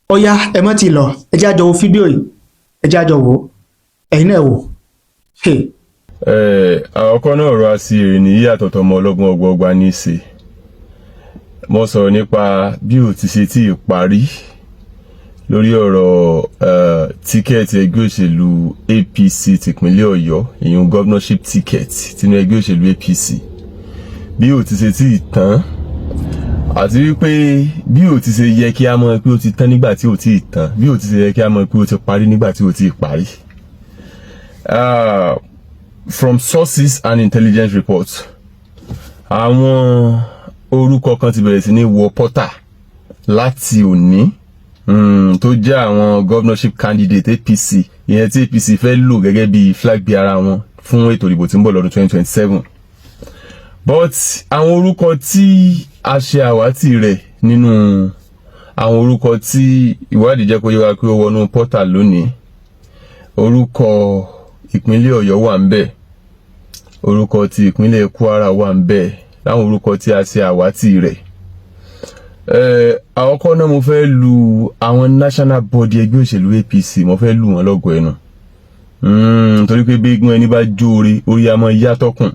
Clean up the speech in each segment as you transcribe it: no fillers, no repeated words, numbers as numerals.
Ó yá, ẹ má ti lọ, ẹ jẹ́ á jọ wo fídíò yìí, ẹ jẹ́ á jọ wò ó. Ẹ̀yin náà wò. Hey. Àkọ́kọ́ náà, ọ̀rọ̀ àṣìírí ní yíyàtọ̀ tọmọ ọlọ́gbọ́n ọgbọọgba ní í ṣe. Mo sọ̀rọ̀ nípa bí ò ti ṣe tí ì parí lórí ọ̀rọ̀ ticket ẹgbẹ́ òṣèlú APC tìpínlẹ̀ Ọ̀yọ́, ìyún governorship ticket tinú ẹgbẹ́ òṣèlú APC, bí ò ti ṣe tí ì tán, àti wípé bí ò ti ṣe yẹ kí a mọ̀ pé ó ti tán nígbà tí ò tí ì tán, bí ò ti ṣe yẹ kí a mọ̀ pé ó ti parí nígbà tí ò tí ì parí. From sources and intelligence reports, àwọn orúkọ kan ti bẹ̀rẹ̀ sí ní wọ portal láti òní, tó jẹ́ àwọn governorship candidate APC, ìyẹn tí APC fẹ́ lò gẹ́gẹ́ bí flag bearer wọn fún ètò ìdìbò tí ń bọ̀ lọ́dún 2027. But àwọn orúkọ tí a ṣe àwátì rẹ̀ nínú àwọn orúkọ tí ìwádìí jẹ́ kó yé wa pé ó wọnú portal lónìí, orúkọ ìpínlẹ̀ Ọ̀yọ́ wà ń bẹ̀, orúkọ ti ìpínlẹ̀ Kwara wà ń bẹ̀, láwọn orúkọ tí a ṣe àwátì rẹ̀. Àkọ́kọ́ náà, mo fẹ́ lu àwọn national body ẹgbẹ́ òṣèlú APC, mo fẹ́ lù wọ́n lọ́gọ̀ọ́ ẹnu, torí pé bí eégún ẹni bá jóore, orí a máa yá tọkùn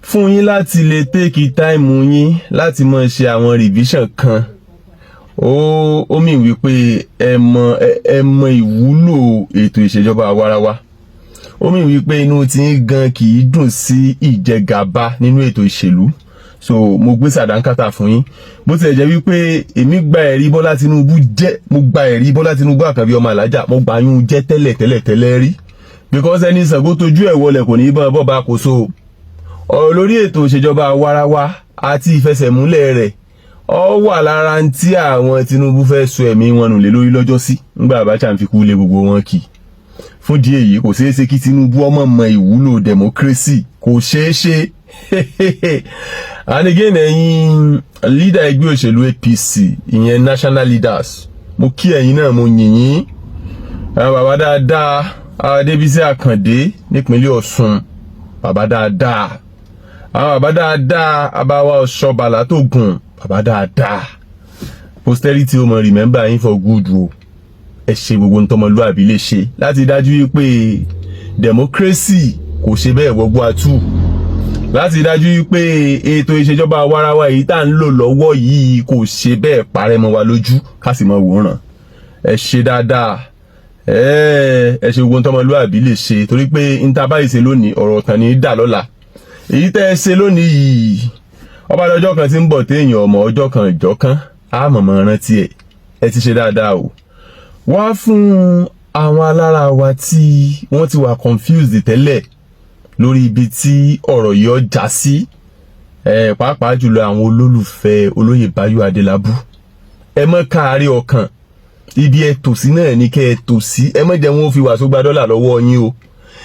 fún yín láti lè take time yín láti máa ṣe àwọn revision kan. Ó mì wípé ẹ mọ ìwúlò ètò ìṣèjọba àwarawa. Ó mì wípé inú tí ń gan kì í dùn sí ìjẹgàba nínú ètò ìṣèlú. So mo gbé sàdánkátà fún yín. Bó tilẹ̀ jẹ́ wípé èmi gba ẹ̀rí Bọ́lá Tinubu jẹ́, mo gba ẹ̀rí Bọ́lá Tinubu Àkànbí ọmọ alájà, mo gbà yún jẹ́ tẹ́lẹ̀ tẹ́lẹ̀ tẹ́lẹ̀ rí, because ẹni Ṣàngó tójú ẹ̀ wọlé kò ní í bọ́n bọ́ba kò so. Ọ̀rọ̀ lórí ètò ìṣèjọba àwarawa àti ìfẹsẹ̀múlẹ̀ rẹ̀, ọ wà lára ń tí àwọn Tinubu fẹ́ sọ ẹ̀mí wọn nù lé lórí lọ́jọ́ sí ńgbà Abacha ń fi kú lé gbogbo wọn kì. Fún díẹ̀ yìí, kò ṣeé ṣe kí Tinubu ọmọ mọ ìwúlò democracy, kò ṣeé ṣe. And again, ẹ̀yin leader ẹgbẹ́ òṣèlú APC, ìyẹn national leaders, mo kí ẹ̀yin náà, mo yìn yín. Àwọn bàbá dáadáa, Adébísí Àkàndé nípínlẹ̀ Ọ̀ṣun, bàbá dáadáa. Àwọn bàbá dáadáa, abáwá Ọ̀ṣọ́bàlá tó gùn, bàbá dáadáa. Posterity ó mọ remember yín for good o. Ẹ ṣe gbogbo ntọ́mọlúàbí lè ṣe láti dájú wípé democracy kò ṣe bẹ́ẹ̀ wọgbó atú, láti dájú wípé ètò ìṣèjọba àwarawa èyí tá à ń lò lọ́wọ́ yìí kò ṣe bẹ́ẹ̀ parẹ́ mọ́ wa lójú, ká sì mọ wòran. Ẹ ṣe dáadáa, ẹ ṣe gbogbo ntọ́mọlúàbí lè ṣe, torí pé níta báyìí ṣe lónìí, ọ̀rọ̀ ọ̀tàn ní í dà lọ́la. Èyí tẹ́ ẹ ṣe lónìí yìí, ọba lọ́jọ́ kan tí ń bọ̀ téèyàn ọmọ ọjọ́ kan ìjọ kan á mọ̀mọ́ rántí ẹ̀. Ẹ ti ṣe dáadáa o. Wá fún àwọn alára wa tí wọ́n ti wà confused tẹ́lẹ̀ lórí ibi tí ọ̀rọ̀ yìí ó já sí, pàápàá jùlọ àwọn olólùfẹ́ olóyè Báyọ̀ Adélábù, ẹ mọ́ káàárí ọkàn. Ibi ẹ tò sí náà ní kẹ́ ẹ tò sí. Ẹ má jẹ́ wọn ó fi wàásù gba dọ́là lọ́wọ́ yín o.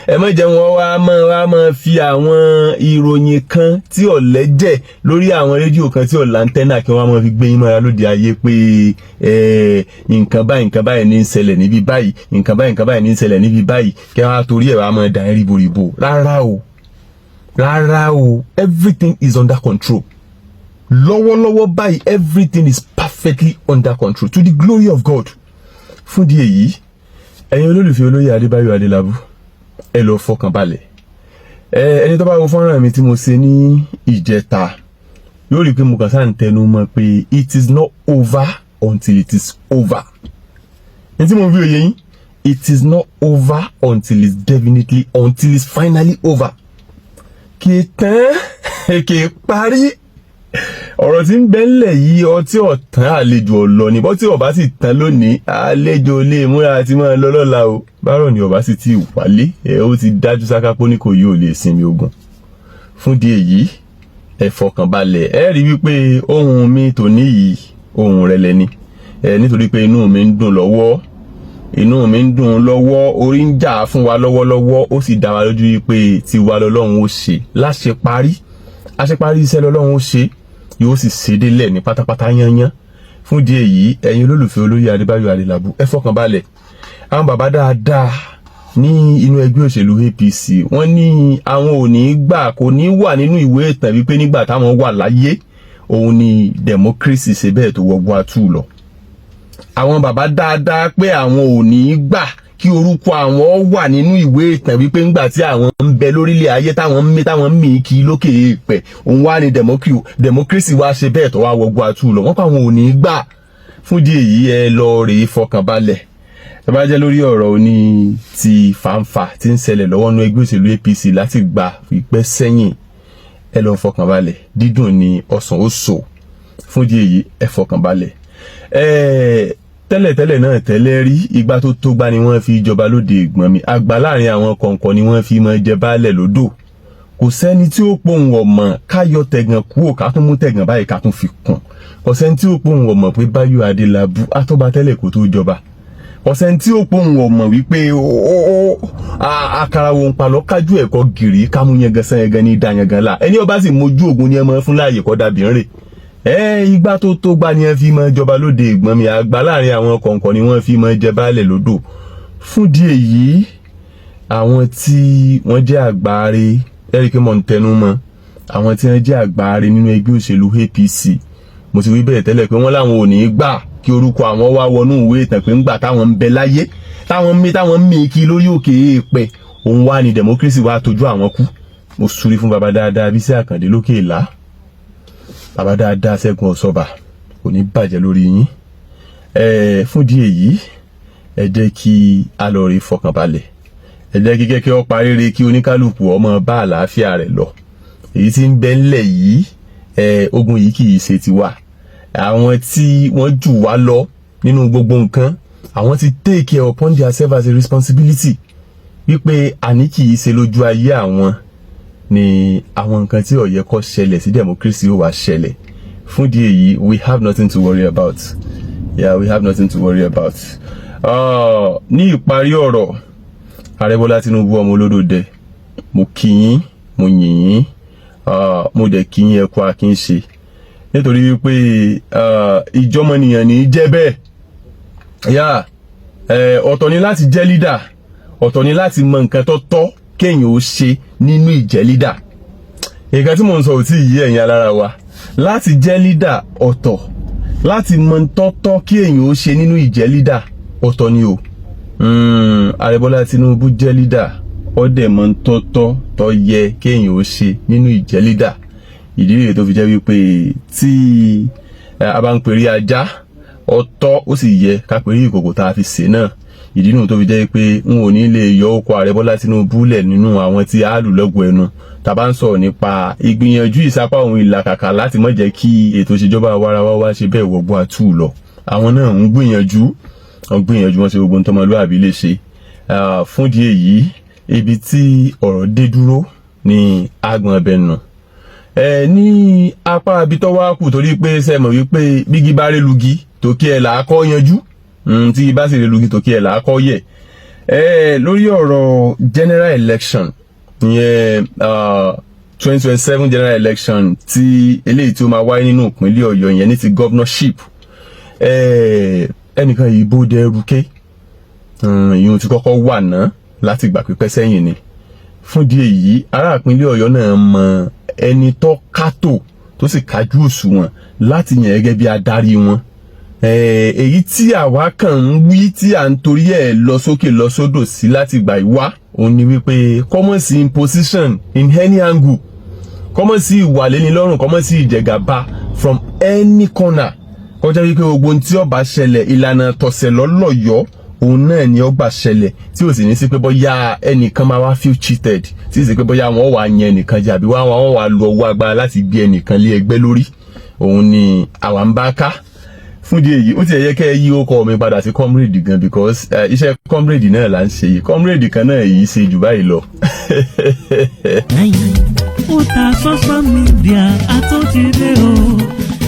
Ẹ má jẹ́ wọn wá máa fi àwọn ìròyìn kan tí ò lẹ́jẹ̀ lórí àwọn rédíò kan tí ò l'antenna kí wọ́n máa fi gbé yín mọ́ra lóde ayé pé nǹkan báyìí, nǹkan báyìí ní í ṣẹlẹ̀ níbi báyìí, nǹkan báyìí, nǹkan báyìí ní í ṣẹlẹ̀ níbi báyìí, kí wọ́n á torí ẹ̀ wá máa dà ń ríboríbo. Rárá o, rárá o. Everything is under control lọ́wọ́lọ́wọ́ báyìí. Everything is perfectly under control, to the glory of God. Fún di èyí, ẹ̀yin olólùfẹ́ olóyè Adébáyọ̀ Adélábù, ẹ lọ fọkàn balẹ̀. Ẹni tó bá wo fọ́nrán mi tí mo ṣe ní ìjẹta yóò rí i pé mo kàn sáà ń tẹnu mọ́ pé it is not over until it is over. Ní tí mo fi òye yín, it is not over until it's definitely, until it's finally over. Kì í tán, kì í parí. Ọ̀rọ̀ tí ń bẹ ńlẹ̀ yìí, ọtí ọ̀tán àlejò ọ̀lọ́ ni. Bọ́tí ọba sì tán lónìí, àlejò lè múra àti máa lọ lọ́la o. Bárọ̀ ni ọba sì ti wálé ẹ, ó ti dájú sáká pé ní kò yóò lè sinmi ogun. Fún di èyí, ẹ fọkàn balẹ̀. Ẹ rí wípé ohun mi tòní yìí, ohun rẹ̀ lẹ́ni ẹ, nítorí pé inú mi ń dùn lọ́wọ́, inú mi ń dùn lọ́wọ́. Orí ń jà fún wa lọ́wọ́lọ́wọ́. Ó sì dá wa lójú wípé tiwa lọ́lọ́run ó ṣe láṣeparí. Àṣeparí iṣẹ́ lọ́lọ́run ó ṣe, yóò sì ṣe délẹ̀ ní pátápátá yányán. Fún ìdí èyí, ẹ̀yin olólùfẹ́ olóyè Adébáyọ̀ Adélábù, ẹ fọkàn balẹ̀. Àwọn bàbá dáadáa ní inú ẹgbẹ́ òṣèlú APC, wọ́n ní àwọn ò ní gbà, kò ní wà nínú ìwé ìtàn wípé nígbà táwọn wà láyé òun ni democracy ṣe bẹ́ẹ̀ tó wọgbọ́ àtú lọ. Àwọn bàbá dáadáa pé àwọn ò ní í gbà kí orúkọ àwọn wà nínú ìwé ìtàn wípé ńgbà tí àwọn ń bẹ lórílẹ̀ ayé, táwọn ń mí, táwọn ń mì kí lókè èèpẹ̀, òun wá ní democracy wá ṣe bẹ́ẹ̀ tó wá wọgbọ́ àtú lọ. Wọ́n pa àwọn ò ní í gbà. Fún díẹ̀ yìí, ẹ lọ rèé fọkànbalẹ̀. Ẹ bá jẹ́ lórí ọ̀rọ̀ oní ti fàǹfà tí ń ṣẹlẹ̀ lọ́wọ́ nínú ẹgbẹ́ òṣèlú APC láti gbà pípẹ́ sẹ́yìn, ẹ lọ fọkànbalẹ̀. Dídùn ni ọsàn ó so. Fún díẹ̀ yìí, ẹ fọkànbalẹ̀. Ẹ tẹ́lẹ̀tẹ́lẹ̀ náà, tẹ́lẹ̀ rí, ìgbà tó tó gbá ni wọ́n fi jọba lóde ìgbọ̀n mi. Àgbà láàrin àwọn kọ̀ọ̀kan ni wọ́n fi máa jẹ baálẹ̀ lódò. Kò sẹ́ni tí ó pohùn ọ̀mọ̀ káyọ̀ tẹ̀gàn kúrò, ká tún mú tẹ̀gàn báyìí, ká tún fi kùn. Kò sẹ́ni tí ó pohùn ọ̀mọ̀ pé Báyọ̀ Adélábù atọ́ba tẹ́lẹ̀ kó tó jọba. Kò sẹ́ni tí ó pohùn ọ̀mọ̀ wípé àkàrà òun palọ̀ kájú ẹ̀kọ́ gìrì kámú yangan sán yangan ní ìdá yangan là. Ẹni ọba sì mójú ògùn ni ẹ mọ fún láàyè kọ́ dàbí ń rè ẹ. Ìgbà tó tó gbá ni ẹ fi máa jọba lóde ìgbọ̀n mi. Àgbà láàrin àwọn kọ̀ọ̀kan ni wọ́n fi máa jẹ baálẹ̀ lódò. Fún díẹ̀ yìí, àwọn tí wọ́n jẹ́ àgbáre, ẹ̀rí pé mo ń tẹnu mọ́ àwọn tí wọ́n jẹ́ àgbáre nínú ẹgbẹ́ òṣèlú APC. Mo ti wí bẹ́ẹ̀ tẹ́lẹ̀ pé wọ́n láwọn ò ní í gbà kí orúkọ àwọn wá wọnú ìwé ìtàn pé ńgbà táwọn ń bẹ láyé, táwọn ń mí, táwọn ń mí kí lórí òkè èèpẹ̀, òun wá ní democracy wá tójú àwọn kú. Mo súrí fún baba dáadáa Bísí Àkàndé lókè ìlà, baba dáadáa Ṣẹ́gun Ọ̀ṣọ́bà, kò ní bàjẹ́ lórí yín. Ẹ fún díẹ̀ yìí, ẹ jẹ́ kí a lọ rí fọkànbalẹ̀. Ẹ jẹ́ kí kẹ́kẹ́ ó parí re, kí oníkálukú ọmọ bá àlàáfíà rẹ̀ lọ. Èyí tí ń bẹ ńlẹ̀ yìí, ẹ ogun yìí kì í ṣe tiwa. Àwọn tí wọ́n jù wá lọ nínú gbogbo nǹkan, àwọn ti take care upon themselves as a responsibility wípé àní kì í ṣe lójú ayé àwọn ni àwọn nǹkan tí ó yẹ kó ṣẹlẹ̀ sí democracy ó wá ṣẹlẹ̀. Fún ìdí èyí, we have nothing to worry about. Yeah, we have nothing to worry about. Ní ìparí ọ̀rọ̀, Ààrẹ Bọ́lá Tinubu, ọmọ olódòdẹ, mo kí yín, mo yìn yín, mo dẹ̀ kí yín, ẹ kú akínṣe, nítorí wípé ìjọmọnìyàn ní í jẹ́ bẹ́ẹ̀. Yá, ọ̀tọ̀ ni láti jẹ́ leader, ọ̀tọ̀ ni láti mọ nǹkan tó tọ́ kéèyàn ó ṣe nínú ìjẹ́ leader. Nǹkan tí mò ń sọ ò tí ì yé ẹ̀yin alára wa. Láti jẹ́ leader ọ̀tọ̀, láti mọ tó tọ́ kí èèyàn ó ṣe nínú ìjẹ́ leader ọ̀tọ̀ ni o. Ààrẹ Bọ́lá Tinubu jẹ́ leader, ó dẹ̀ mọ tó tọ́ tó yẹ kéèyàn ó ṣe nínú ìjẹ́ leader. Ìdí rèé tó fi jẹ́ wípé tí a bá ń perí ajá, ọ̀tọ̀ ó sì yẹ ká perí ìkòkò tá a fi sè náà. Ìdí nù tó fi jẹ́ pé n ò ní lè yọ ọkọ̀ Ààrẹ Bọ́lá Tinubu lẹ̀ nínú àwọn tí a lù lọ́gùn ẹnu tá a bá ń sọ̀rọ̀ nípa ìgbìyànjú, ìsapá òun ìlàkàkà láti má jẹ́ kí ètò ìṣèjọba àwarawa wá ṣe bẹ́ẹ̀ wọ̀gbọ́n àtú lọ. Àwọn náà ń gbìyànjú, wọ́n gbìyànjú, wọ́n ṣe gbogbo ohun tọ́mọlúàbí lè ṣe. Fún ìdí èyí, ibi tí ọ̀rọ̀ dé dúró ní agbọ̀n ọbẹ̀ nù ẹ ní apá ibi tó wá kù, torí pé ṣe mọ̀ wípé bígi bá rí lugi tòkí ẹ̀ là á kọ́ yanjú, tí bá sì rí lugi tòkí ẹ̀ là á kọ́ yẹ̀. Ẹ lórí ọ̀rọ̀ general election ìyẹn, 2027 general election tí eléyìí tí ó máa wáyé nínú ìpínlẹ̀ Ọ̀yọ́, ìyẹn ní ti governorship, ẹnìkan yìí bó dẹrù ké ìyún ti kọ́kọ́ wà ná láti ìgbà pípẹ́ sẹ́yìn ni. Fún ìdí èyí, ará ìpínlẹ̀ Ọ̀yọ́ náà mọ ẹni tó kátó tó sì kájú òṣùwọ̀n láti yàn gẹ́gẹ́ bí adarí wọn. Èyí tí àwa kàn ń wí tí à ń torí ẹ̀ lọ sókè lọ sódò sí láti gbà wá òun ni wípé kọ́mọ̀ sí imposition in any angle, kọ́mọ̀ sí ìwàlénilọ́rùn, kọ́mọ̀ sí ìjẹgàba from any corner, kọjá wípé gbogbo ohun tí ó bá ṣẹlẹ̀, ìlànà tọ̀sẹ̀ lọ́lọ́yọ̀ọ́ òun náà ni ó gbà ṣẹlẹ̀, tí ò sì ní sí pé bóyá ẹnìkan máa wá feel cheated, tí ì sì pé bóyá wọ́n wà yan ẹnìkan jẹ àbí wọ́n wà lu ọwọ́ agbára láti gbé ẹnìkan lé ẹgbẹ́ lórí. Òun ni àwa ń bá ká. Fún ìdí èyí, ó ti yẹ kẹ́ ẹ yí orúkọ mi padà sí comrade gan, because iṣẹ́ comrade náà là ń ṣe yìí. Comrade kan náà yìí ṣe jù báyìí lọ. Otasansan Media àtúntìdé o.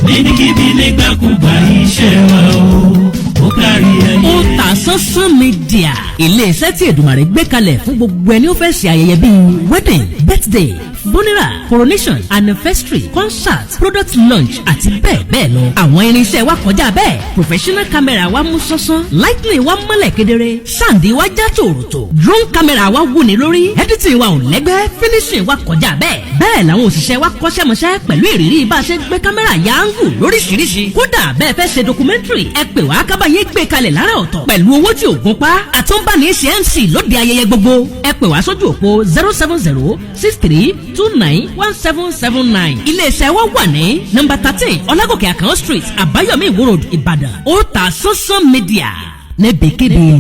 Níbikíbi, nígbàkúgbà, iṣẹ́ wa o, ó kárí ayé. Otasansan Media. Iléeṣẹ́ tí Èdùmàrè gbé kalẹ̀ fún gbogbo ẹni ó fẹ́ ṣe ayẹyẹ bíi wedding, birthday, funeral, coronation, anniversary, concert, product launch àti bẹ́ẹ̀ bẹ́ẹ̀ lọ. Àwọn irinṣẹ́ wa kọjá bẹ́ẹ̀. Professional camera wa mú sánsan, lighting wa mọ́lẹ̀ kedere, sound wa já tòròtò, drone camera wa wúni lórí, editing wa ò lẹ́gbẹ́, finishing wa kọjá bẹ́ẹ̀. Bẹ́ẹ̀ làwọn òṣìṣẹ́ wa kọ́ṣẹ́mọṣẹ́ pẹ̀lú ìrírí bá a ṣe gbé kámẹ́rà ya angle lóríṣiríṣi. Kódà bẹ́ẹ̀ fẹ́ ṣe documentary, ẹ pè wá ká bá yín gbé kalẹ̀ lára ọ̀tọ̀ pẹ̀lú owó tí ò gún pa. Àtúnbáni ṣe MC lóde ayẹyẹ gbogbo. Ẹ pè wá sójú òpó 07063291779. Iléeṣẹ́ wa wà ní nọ́mbà 13, Ọlágòkè Àkànó Street, Àbáyọ̀mí, Ìwó Road, Ìbàdàn. Ó ta Sánsán Media níbikíbi.